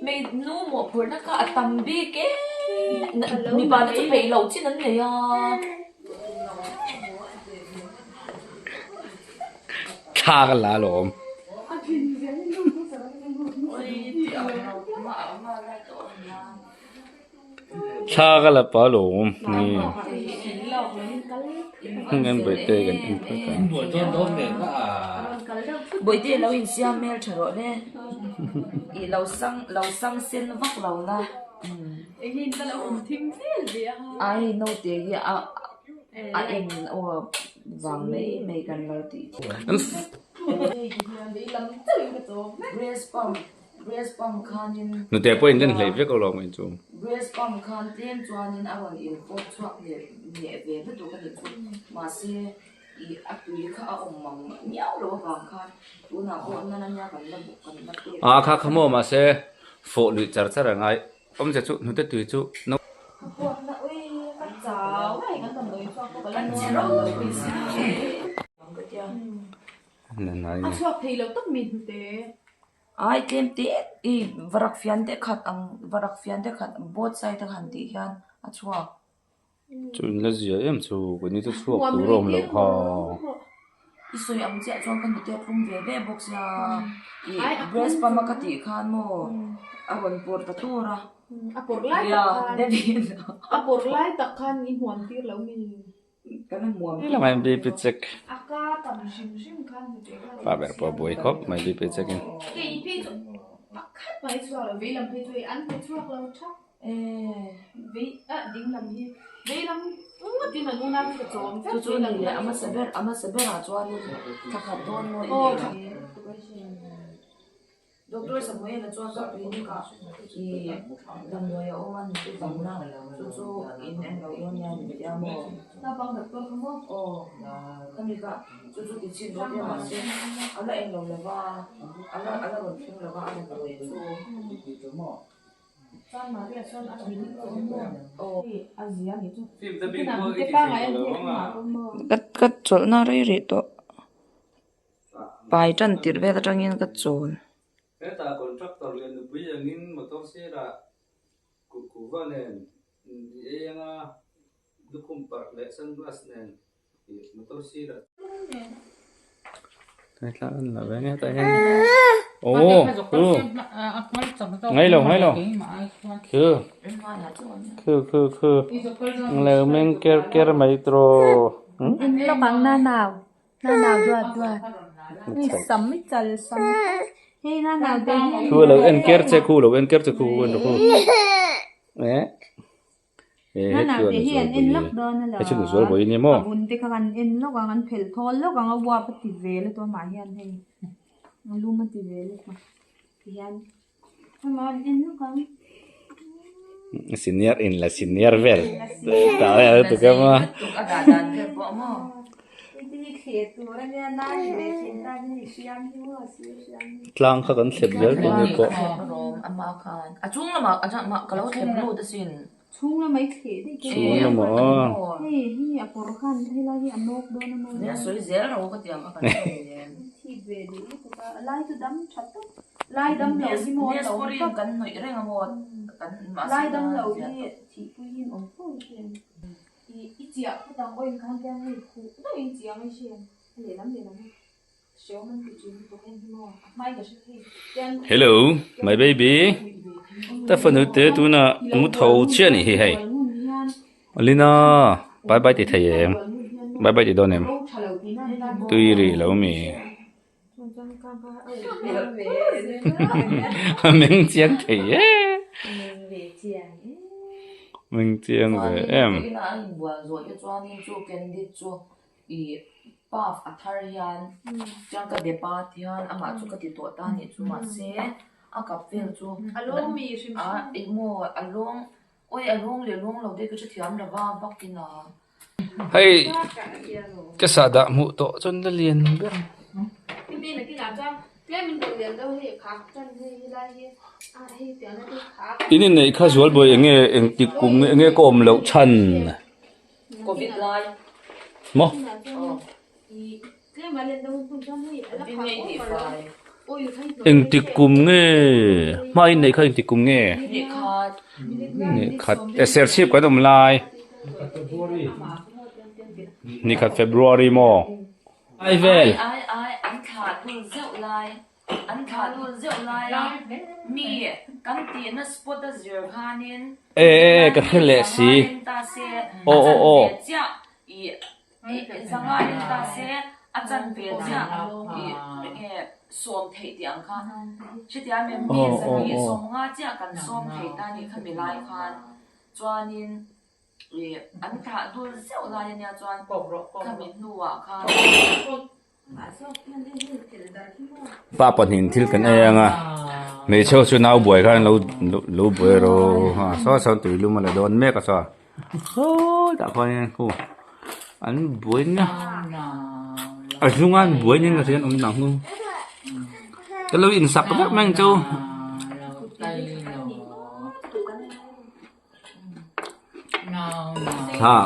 Mei nu mawhphurhna kha a tam bik e. Mipa te chu peih loh chin an nei a. Thla ka la alawm. Thla ka la pa alawm ni. Heng bawihte kan en phawt ang. Bawihte lo insiam hmel tha rawh le. I lo sang lo sang sen vak lo la. Ai naute hi a a eng aw vang mai mai kan lo tih. Breast pump breast pump khanin. Nute pawh in den hlei vek alawm kei chu. Breast pump khan tlem chuanin a rawn in pawp chhuak leh hneh ve lutuk a ni chu. Mahse ih a tui kha a awm mang miau lo avang khan tunah pawh nana nia kan la kan la pek. A kha kha maw mahse fawh luih char char a ngai. Awmzia chu hnute tui chu no. Ai tlem te i varak fian te khat ang varak fian te khat both side a han tih hian a chhuak. Chu in la zia em chu keini chu chhuak tur a awm loh kha. I sawi ang chiah chuan ka hnute a tlum ve ve bawk sia i breast pump a ka tih khan maw a rawn pawr ta tur a. A pawr lai tak khan a pawr lai tak khan i hmuam tir lo mi. Kan la hmuam tir lo. BP check. A ka tam hrim hrim khan hnute khan. Pa ber pawh a buai khawp mai BP check in. Kei phei chu pakhat mai chhuak lo veilam phei chu hei an hmu chhuak lo thak. Chu chu ni leh a hmasa ber a hmasa berah chuanin thla khat dawn maw i neih hi. Doctor Samuel-a chuan ka clinic ah i damdawi a awm a ni chu damna chu chu in en lo dawn nia ni tia maw? Aw khami kha chu chu ti chhin dawn nia mahse a la eng lo lova a la a la rawn thleng lova a damdawi chu. Ka chawlhna rei rih tawh pai tan tirh vel atangin ka chawl. Hetah contractor leh nupui angin motor sirah kuhva nen i ei anga lukhum parh leh sunglass nen motor sirah Ngai lo ngai lo khu khu khu khu lo meng ker ker mai tawh. In lawk ang na nau na nau duat duat i sam i chal sam hei na nau te hi. Khu lo en ker che khu lo en ker che khu en khu eh. Na nau te hi an en lawk dawn a lo a vun te kha kan en lawk ang an phelh thawl lawk ang a uap a ti vel a tawh amah hian hei a lum a ti vel a tawh tihian amah an en lawk ang. Senior in la senior vel ta vel tu ka ma. Tlang kha kan thlep zel tih ni pawh. A chung lamah a chang ka lo thlep lut asin. Chhung lamah i thleh daih ka Chhung lamah aw. Hei hi a kawr khan helai hi a mawk dawn a maw. Nia sawi zel ro ka tiang a kan sawi nen. Thip ve duh lutuk a, a lai chu dam tha tawp. Lai dam lo hi maw a to tawp. Kan hnawih reng a maw kan mahse Lai dam lo hi thihpui hi an awm fo hian. I i chiah phawt ang oil khan khian hei khuh deuh in chiah mai hriat a lehlam lehlam hi. Hello my baby ta fanu te tuna mu tho chiah anih hi hei Alina bye bye ti thei em bye bye ti dawn em tui rih lo mi a meng chiang thei e meng chiang ve em. Puff a thar hian chuan ka depa hian amah chu ka ti tawh ta anih chu mahse a kap vel chu A lawng mi hrim hrim. A engmaw a lawng awi a lawng leh lawng lo te ka hrethiam lo va vak in a. Hei ka sah dah hmuh tawh chuan la lian ber. In inneih kha zualbawi eng nge engtik kum nge eng nge ka awm loh chhan. Covid lai. Maw? Engtik kum nge hma in neih kha engtik kum nge nikhat e serchhip kan awm lai nikhat February maw ai vel. E e ka hre leh si aw aw aw. Aw aw aw. Pa pahnihin thil kan ei ang a hmeichhe ho chu nau buai khan lo lo buai rawh a saw sawn tui lum a la dawn mek a saw sawtah khuanin khu an buai na a zunga an buai nen ka hria an awm dang hnung ka lo insak vek mai ang chu. Thla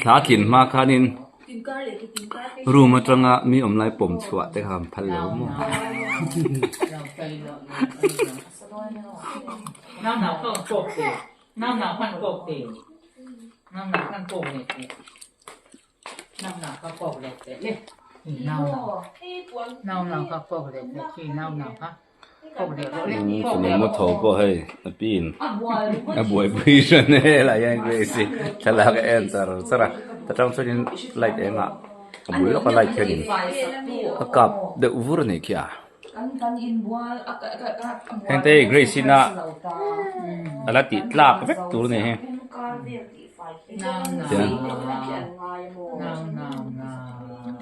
thla tlin hma khanin room atanga mi awm lai pawm chhuah te kha an phal lo maw. Fanu mu tho pawh hei a pin a buaipui hran e helai hian Grace hi thlalak a en char char a ta tang chuanin light eng ah a bul lawka light hianin a kap deuh vur a nih khi a heng te hi Grace ina a la tih tlak vek tur a ni hi.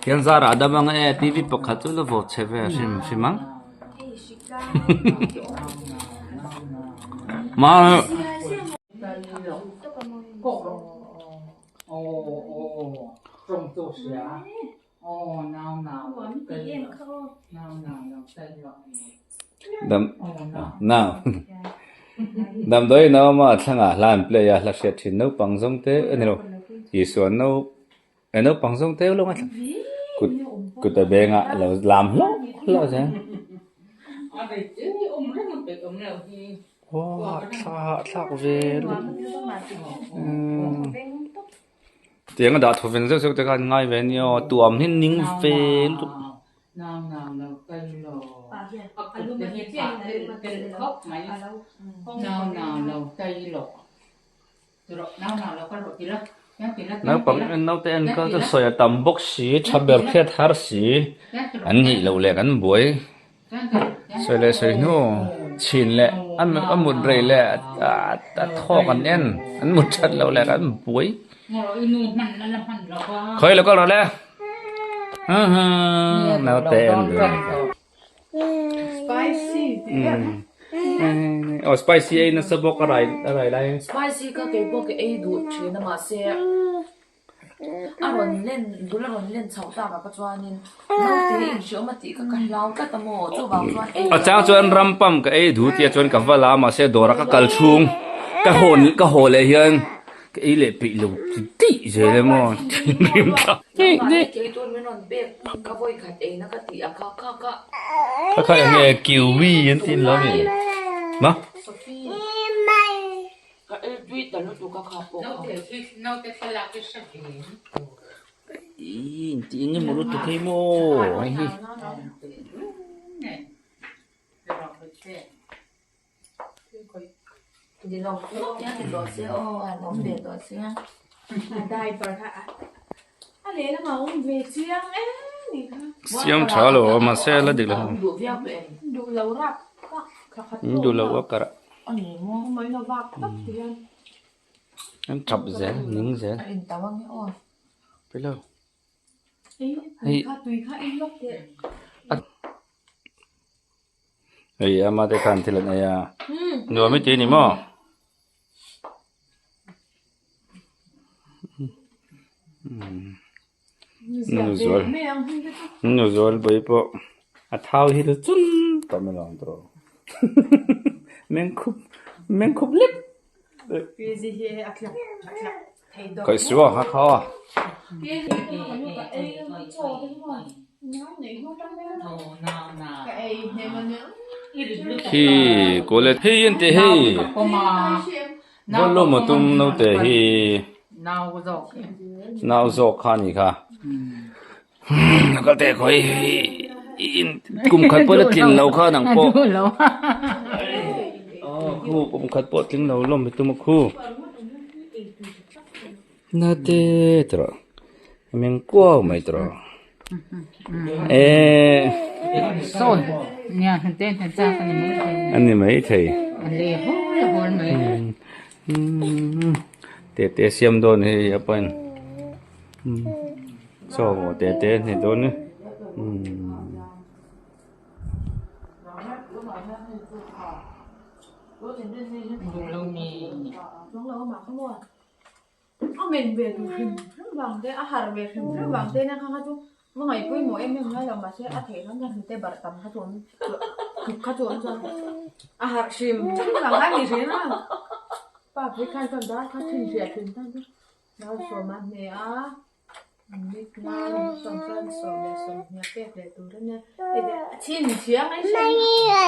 Thian zarah a dam ang e tv pakhat chu la vawt chhe ve hrim hrim ang ma Dam nau damdawi in a awm a a thlangah hla an play a hla hriat thin naupang zawng te a ni lo Isua nau eh naupang zawng te lawng a thla kut kut a beng a lo lam hlauh hlauh zel. Aw thla thlak ve lutuk Tiang a dah thaw ven zeuh zeuh te khan ngai ve ania aw tuam hi ning ve lutuk. Naupang naute enkawl chu sawi a tam bawk si tha ber hriat har si an nih loh leh kan buai. Sawi leh sawi hnu chhin leh a mut rei leh a thawk an en an mut that loh leh an buai khawi lo kal rawh le naute en duh a ni kha aw spicy ei nasa bawk a rai a rai lai spicy kha keipawh ka ei duh thin a mahse. A rawn len dul a rawn len chhoh tak ah ka chuanin naute inhriawm a tih kha ka hlau tlat a maw chuvang chuan ei A chang chuan ram pam ka ei duh tia chuan ka va la a mahse dawr a ka kal chhung ka hawn ka haw leh hian ka ei leh peih lo ti tih zel emaw thinrim thlak Kei tun min rawn pek ka vawi khat ei na ka tih a kha kha kha. Kha kha eng nge kiwi an tih lo mi ma. Sophie. Ka ei tui ta lutuk a kha pawh kha. Ih tih eng emaw lutuk hei maw hei hi. Siam tha lo a mahse la dik lo. Duh lo a karah. An tap zel ning zel. Pilo. Hei. Hei ama te khan thil an ei a. Nuam i ti a ni maw? Nuzual Nuzual pawh pawh a thau hi chu chun tawh mai lo ang tawh meng khup meng khup lek kaih suah a kha kha. Khi kawle hei an tih hei volume a tum naute hi nau zawk kha a nih kha kal teh khawi kum khat pawh la tlin lo kha nang pawh khu kum khat pawh tling lo lawm i tum a khu nate tawh a meng kuau mai tawh. Eee a ni mai thei tete siam dawn hei a pawn chaw maw tete a ni dawn e. A men ve duh hrim hrim vang te, a harh ve hrim hrim vang te nen kha kha chu va ngaihpawimawh em em ngai lo mahse a theih hram hian hnute barh tam kha chu awm tluk kha chu awm chuan a harh hrim hrim vang kha a ni thin a. Pa pui khan chuan dar kha thin hriat thin tan chu Malsawma a hne a, mitna sawm chuan 10 leh 20 pek leh tur a nia, a chhinchhiah mai hria.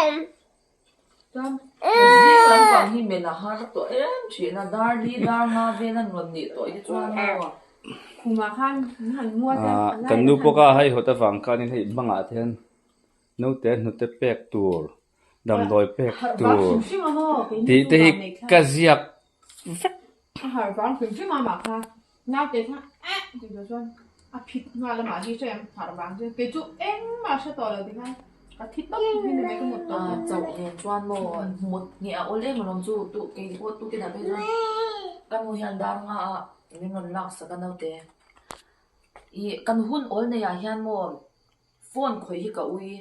Chuan zing lampang hi men a har tawh em thin a, dar li dar nga vel an rawn nih tawh hi chuan maw. Khumah khan an han mua te a lai Kan nu pawh kha hei hawt avang khanin hei bangah te hian naute hnute pek tur, damdawi pek tur tih te hi ka ziak vek. A harh vang hrim hrim a mah kha naute kha eh tih tur chuan a phit nghal a mahni hre em harh vang chu kei chu engmah hre tawh lo tikhan ka thi tawp hi ni mai ka mut tawh A chauh nen chuan maw mut nge a awl em alawm chu tu kei pawh tu te dah phei chuan ka nu hian dar nga a min rawn lak sak a naute ih kan hun awl nei ah hian maw phone khawih hi ka ui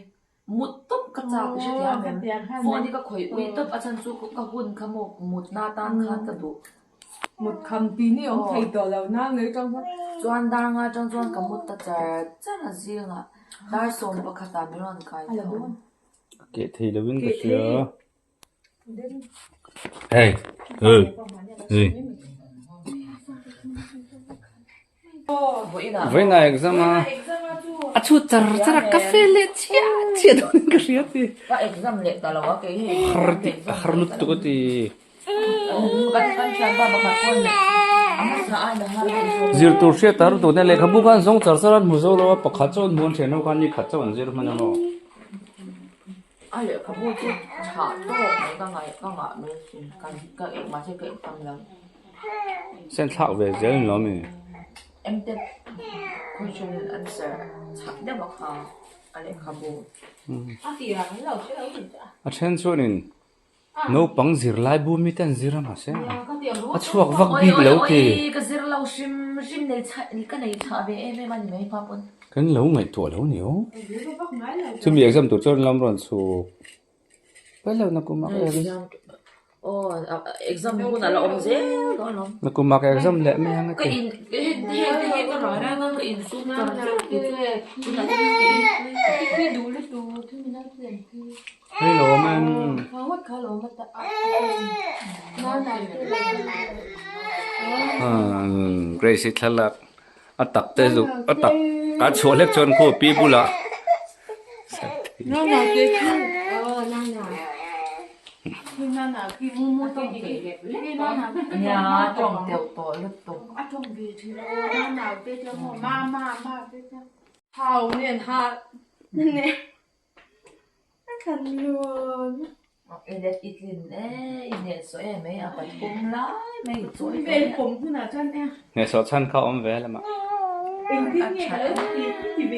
Mut tawp ka chak i hrethiam em? Phone hi ka khawih ui tawp a chhan chu ka hun kha maw mut na tan khan ka duh. Mut kham ti ni awm thei tawh lo na ngei tang chuan. Chuan dar nga tang chuan ka mut ta char char a zingah dar 11 ah min rawn kai tho. Ka keh thei lo in ka hria. Hey hey hey. Vawiinah exam a a chhut char char a ka fel leh chiah chiah dawn in ka hria ti. Ka exam leh ta lo a kei hei har ti har lutuk a ti. Zir tur hriat tar tur te lehkhabu khan zawng char char a an hmu zo lo a pakhat chaw an hmu an thian ho khan ni khat chaw an zir hman a maw. A lehkhabu chu tha tawk mai ka ngaih ka ngah mai sin ka ka mahse ka exam lo. Sen thlak ve zel ni lo mi? Mtep question and answer chhak deuh a kha a lehkhabu. A then chuanin naupang zirlai bu mi te an zir a mahse a chhuak vak bik lo ti. Oi ka zir lo hrim hrim nei chha ka nei chhah ve em em a ni mai hma pawn. Kan lo ngaihtuah lo ni aw. Chumi exam tur chuan lam rawn chhuk Pai lo nakum ah ka exam. Aw exam hun a la awm zel dawn alawm. Nakum ah ka exam leh mai ang a ti. Ka in heng te heng te hi ka rawn reng a ka in sum char char ti chu tunah hian ka in Hei lo awm em. Grace hi thlalak a tak te zuk a tak a chhuah hlek chuan khu pi bulah Hnehsawh chhan kha awm ve lamah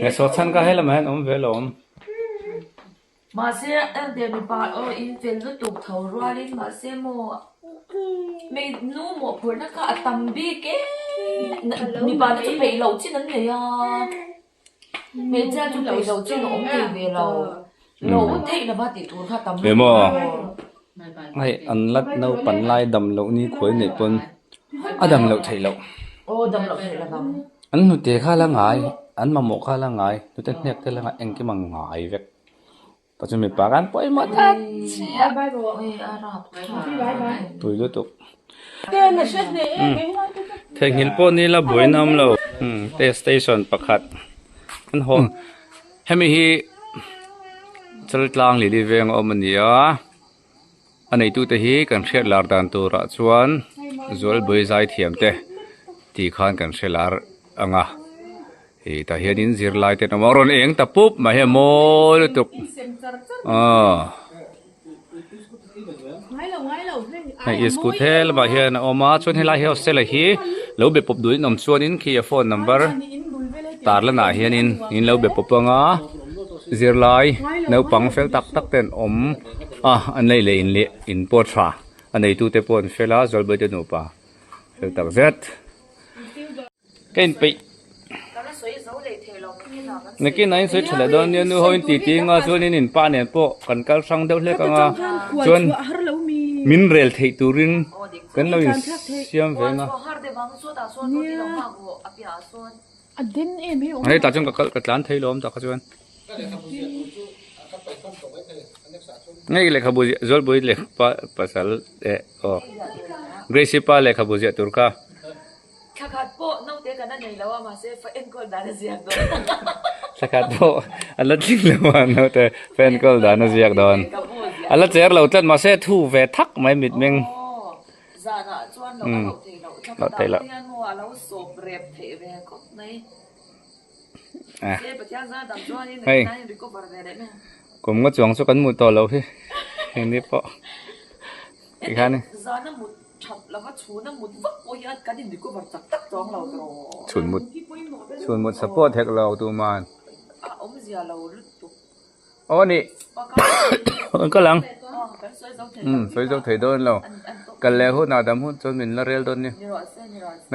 Hnehsawh chhan kha helamah hian awm ve lo awm. Mahse ente mipa aw in fel lutuk tho rualin mahse maw nu mawhphurhna kha a tam bik e mipa te chu peih loh chin an nei a. Hmeichhia chu peih loh chin a awm thei ve lo. Lo theih lova tih tur kha tam Emaw hei an la naupan lai dam loh ni khuai neih pawn a dam loh theih loh. Aw dam loh theih lovang. An hnute kha la ngai, an mamawh kha la ngai, hnute hnek te la ngai, engkim ang ngai vek. Pa chu mipa khan pawimawh tak chiah. Tui lutuk. Theihnghilh pawh ni la buaina awm lo. Test station pakhat an haw. Hemi hi Chaltlang Lili veng a awm a ni a, a neitute hi kan hriat lar dan turah chuan Zualbui zaithiam te tih khan kan hre lar ang a, ih tah hianin zirlai te an awm a, rawn eng ta pup mai hi a mawi lutuk aw. Hei iskut he lamah hian a awm a chuan helai hi hostel ah hi lo be pawp duhin awm chuanin khi a phone number tar lanah hianin in lo be pawp anga zirlai naupang fel tak tak te an awm a an lei leh in leh in pawh tha a neitu te pawh an fel a Zawlbawi te nupa fel tak zet. Ka inpeih. Nakin a insawi tha leh dawn nia nu ho in titi anga chuanin in pa nen pawh kan kal hrang deuh hlek anga chuan min rel theih turin kan lo insiam ve anga. Hei tah chuan ka kal ka tlan thei lo awm tak kha chuan. Ngei lehkhabu ziah Zawlbui leh pa pasal eh aw Grace-i pa lehkhabu ziah tur kha. Thlakhat pawh naute kan a nei lo a mahse fa enkawl dan a ziak dawn. Thlakhat pawh a la tling lo a naute fa enkawl dan a ziak dawn. A la cher lo tlat mahse thu ve thak mai mitmeng. Aw zanah chuan lo a loh theih loh thlakhat ah hian maw a lo sawp rep theih ve khawp mai. Se Pathian zan dang chuanin Hei nakin recover ve leh mai ang. Kum nga chuang chu kan mu tawh lo hi engni pawh tikhan. Zana mut That lova chhuna mut vak pawh hian kan in recover tak tak chuang lo tawh. Chhun mut chhun mut support hek lo tuman. A awmzia lo lutuk. Aw ni an kal ang. Umm sawi zo thei dawn lo. Kal leh hunah dam hun chuan min la rel dawn nia. Ni rawh se ni rawh se.